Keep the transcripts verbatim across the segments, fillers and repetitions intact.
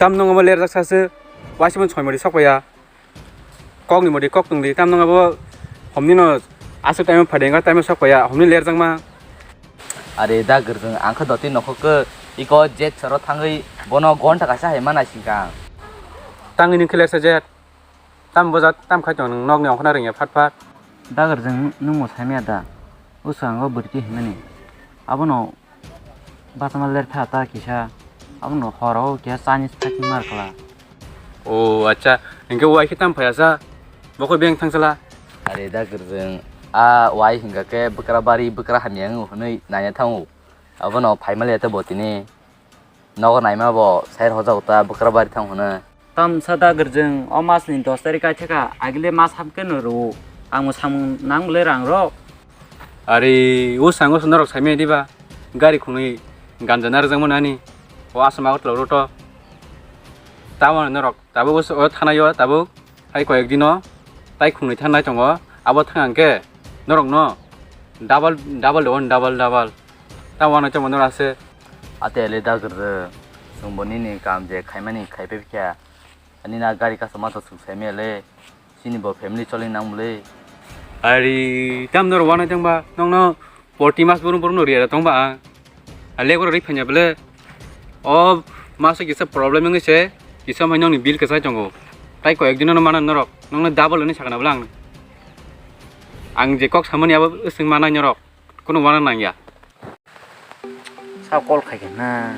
Tam nung abo lerjak sa se, waisa man soi mori sok paiya. Kok ni mori kok tong di, tam nung abo homni no aswk time o phai de, time o sok paiya, homni lerjak ma. Are da Gwrjwng, ang khe doti nokhok khe iko jet soro thangwi bono gonta kaisa hai ma naisingkha ang. Tangwi nung khe lersa jet. Tam bojak, tam khai tong nung nokni ongkhorna rwngya phat phat. Da Gwrjwng, nwng bo saimaya da? O swkango bwrwi twi himani. Abono batama ler tha ta kisa. Abono horo kisa Chinese phaikhe mar kla. O acha, hinkhe wai khe tam phaiya sa? Bo khe beng thang sala? Are da Gwrjwng, a wai hinkha khe bwkra bari bwkra hamya wngo hwnwi naiya thango. Abono phai maliya tei bo tini. Nogo naima bo sai rwjak ta bwkra bari thang hwnwi. Tamsa da Gwrjwng, o mas ni dos tarik kaithaka, agile mas hamkhe no rwo. Ang bo samung nang bwle rang rok. Ari, o sango se norok saimaya diba? Gari khwnwi ganja narwkjakmani ani. O aswk mago twlok rw to. Tamo norok tabuk o thanaio tabuk. Hai koyek dino tai khwnwi thangnai tongo. Abo thang hwnkhe norokno double, double de on, double, double. Tamo wanai tongma norok ase. Ate le da Gwrjwng, chwngbo nini kam je khaimani khaipai kha. Ani na gari kaisa ma to chwng saimaya le. Chini bo family choli nang bwle. Ari tam norok wanai tongba nokno forty mas borok borok no riya tongba ang. A le borok ri phanya bwle. O maso kisa problem wngwi se kisa mai nokni bill kwchai tongo. Tai koyek dino no mana norok nokno double hwnwi sakna bwle ang. Ang je kok samani abo swng mana norok. Kunu wana nangya. Sa call khai khe na.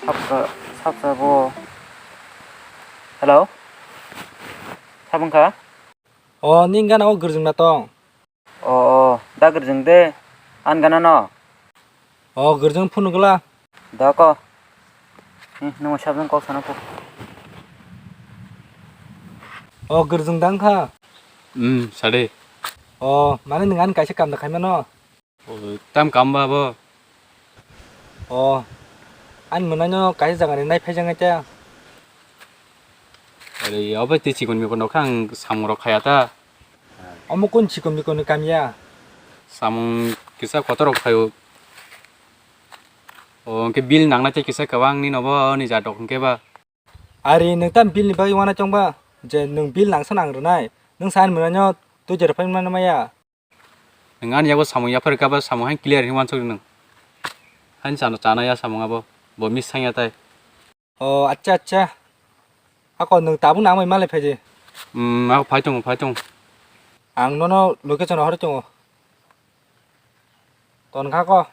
Sabsa, sabsa bo. Hello? Sabung kha? O, ning gana o Gwrjwng na tong? O, o, da Gwrjwng de. An gana no? O, Gwrjwng phunu gla. Da ko. Hi, nung sabjang kok sana ko. O, Gwrjwng dang kha? Hmm, sade. O, mane nung an kaisa kam da khai mano? O, tam kam ba bo? O, an mwnai no kaisa jaga ni nai phai jang ta. Are, obo tei chikon mikon rok kha ang samung rok khaya ta. Omo kun chikon mikon ni kam ya? Samung kisa kotor rok khayo. O, hwnkhe bill nangnai tei kisa kwbang nini obo ni jat rok hwnkhe ba. Ari, nwng tam bill ni bagwi uanai tongba? Je nwng bill nangsa nang rwnai, nwng sa ani mwnaino twi jora phai mano maya? Nwng ani yago samung yaphar kha ba samung hai clear hinwi uansuk nwng. Haini chana, chana ya samung abo, bo miss thang ya tai. O, acha, acha. Ako nwng tabuk nangmai malai phaidi. Hmm, ako phai tongo, phai tongo. Ang nono location rohorwi tongo. Ton kha ko.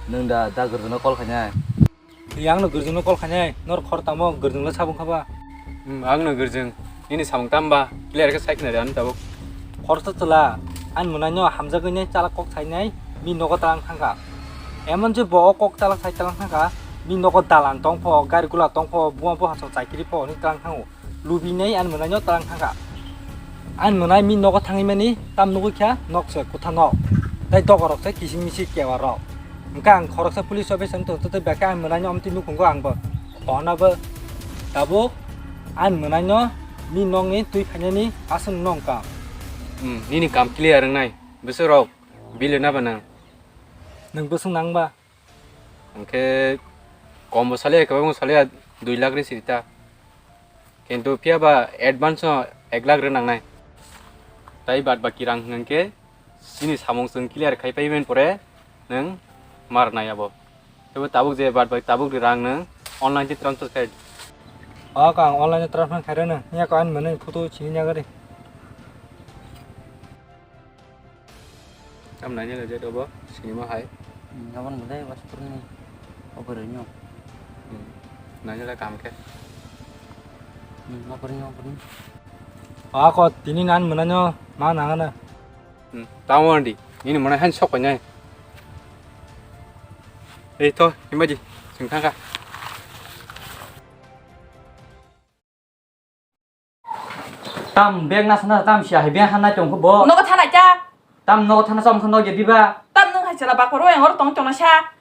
Nwng da, da Gwrjwngno call khainai? Yang no Gwrjwngno call khainai, nor khor tamo Gwrjwngno sabung khaba? Hmm, ang no Gwrjwng, nini samung tamba, clear khe sai khna de ani tabuk. Khoroksa chwla, ani mwnaino hamjagwi nai chalak kok sainai, bini nogo talang thangkha. Emon je bo o kok chalak sai talang thangkha, bini nogo dalan tongpho, gari gula tongpho, buma buphang chakiri pho hinwi talang thango. Lubinai ani mwnaino talang thangkha. Ani mwnai bini nogo thangwi mani tam nugwi kha, nok se kwtha nok. Tai doga rok se kising mising kewa rok. Hwnkhe ang khoroksa police officer wng tongthoto, tei belai khe ani mwnaino amtwi nukhungo ang bo. Hona bo tabuk ani mwnaino bini nokni twi phainani aswk no wngkha. Hmm, nini kam clear wngnai. Bwswk rok bill rwna ba nang? Nwng bwswk nang ba? Hwnkhe kom bo saliya, kwbang bo saliya, dui lakh ri sirita. Kintu phiya ba advance no ek lakh rw nangnai. Tai bad baki rang hwnkhe chini samung chwng clear khai pai ben pore nwng mar nai abo. Tebo tabuk je bad baki tabuk ri rang nwng online twi transfer khai. O kang online transfer khai rw nwng. Nya ko an mwnwi photo chini nya gari. Tam naina le jai tobo sinima hai. Hmm, aboni bwlai waspurni oboroi no. Hmm, naina le kam khe. Hmm, oboroi no, oboroi no. Ako tini nan mwnano ma nangana. Hmm, tamo andi. Nini mwnai han sok nai. Ei to, imbaji, sing thangka. Tam bag nasa nasa tam siya hai bag hanai tong kho bo. Nogo thanai cha. Tam nogo thana chom kho nogya diba. Tam nung hai chela bakor oyang oro tong tong sa.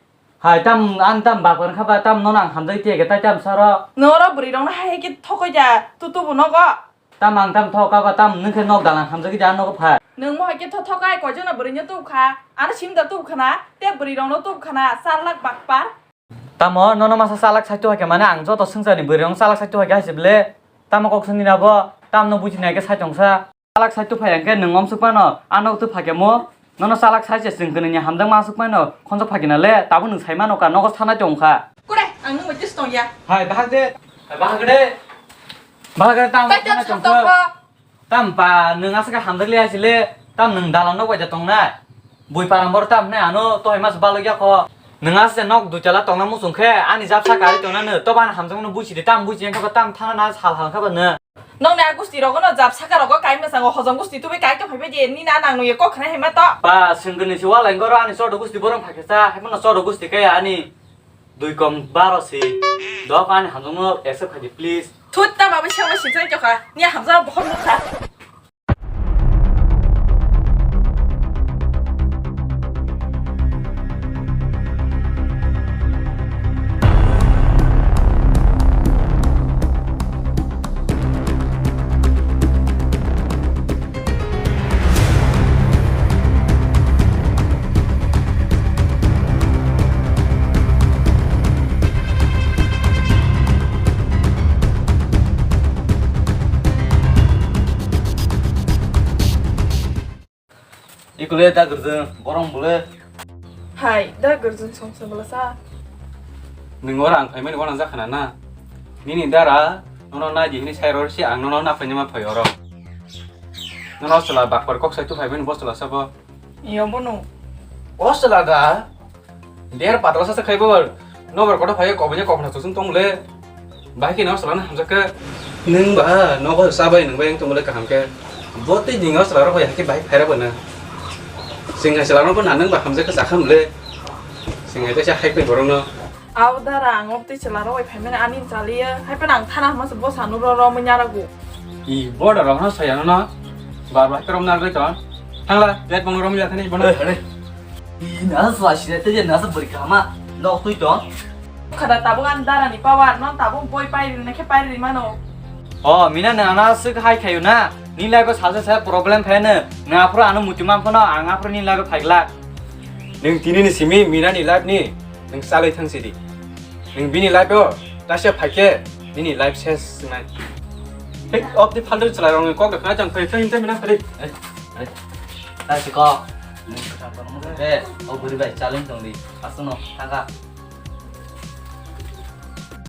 Hai tam, ang tam bakor kha ba, tam nono ang hamjak tiya khe tai tam saro. Noro bwrwi rokno hai hai khe thokoi da, tu tubu nogo. Tam ang tam thok kha ba, tam nwng khe nok dalang hamjak khe ja nogo phai. Nwng mo hai khe tho thokai, koijono bwrwino tubu kha, ano sim da tubu khana, te bwrwi rokno tubu khana, char lakh bakpar. Tamo nono masa chalak saito hai khe, mane ang joto swngcharni bwrwi rokno chalak saito hai khe hai se ble. Tamo kok songni nabo, tamno bujinai khe sai tongsa. Chalak saito phai hwnkhe nwng omsuk phano, ano tu phakhe mo, nono chalak sai se chwng kwnwi ni hamjakma asuk phano, khonjak phakina le, tabuk nwng sai mano ka, nogo sanai tongkha. Kore, ang nwng bai tongya. Hai, bahak de. Hai, bahak de. Bahak de, tam Tai tam sanai sam tongkha. Tongkha. Tam pa, nwng aswk khe hamjak le asile, tam nwng dalan nok bai da tongnai. Bui parang bor tam hwnwi ano tohoi mas balokya kho. Nwng aswk nok dui tala tongna muchung khe ani jabsa kari tongna no, to ban hamjakno buisi de, tam buisi wngkha tam thana na sal hal kha ba no. Nokni a gusti rogo no jabsa ka rogo kai mwchang o hojom gusti tubi kai to phaibai de, ni na nang nungya kok khna hima to. Pa, swngkhe ni se wala ingoro ani chodo gusti borong phakhe cha, hai phano chodo gusti kaya ani. Dui kom baro si. Dok ani hamjakno accept khaidi, please. Thut ta baba siyang sing sai jokha. Ni hamjak bohor mukha. Ikule da gurjung, borong bule. Hai, da gurjung song song bwlasa. Nwng oro ang phaimani uanang jakha na na? Nini dara nono nai di hini sai rw si ang nono na phaini ma phai oro. Nono chwla bakpar kok sai tu phaimani bo chwla sabo. Iyo bono. O chwla da. Der patla sa sa khai bo. Nobar koto phai kobanya kobna chusung tong le. Bahai khe no chwla na hamjak khe. Nwng ba nogo sa bai nwng bai tong le kaham khe. Bo tei ding o chwla rok bai hakhe bahai phaira bo na. Sing hai chwla rok bo na nwng ba hamjak khe sa kham le. Sing hai tei sa hai phai borok no. Au dara ang obtwi chwla rok bai phaimani ani chaliya. Hai phano ang thana hama se bo sanu ro ro manya ragu. I border rok no saya no. Bar bar krom na goi ton. Thangla, let bong rom ya thani bono. Eh, hare. I na sa sire te na sa beri kama. Nok twi ton. Khada tabuk an dara ni power non tabuk boi pai ri na khe pai ri mano. O, mina na na sik hai khayu na. Ni lai ko sa sa problem phai ne. Na phro ano muti man phano ang aphro ni lai ko phai gla. Nung tini ni simi mina ni life ni. Nung salai thang sidi. Nung bini life o. Ta se phai khe. Nini life ses nai. Pick up the faltu chalai rong kok da khna jang phai khe hinte mina phai. Eh, eh. Ta se ko. Nung sa ko mo de. O buri bai challenge tong di. Asu no. Thang ka.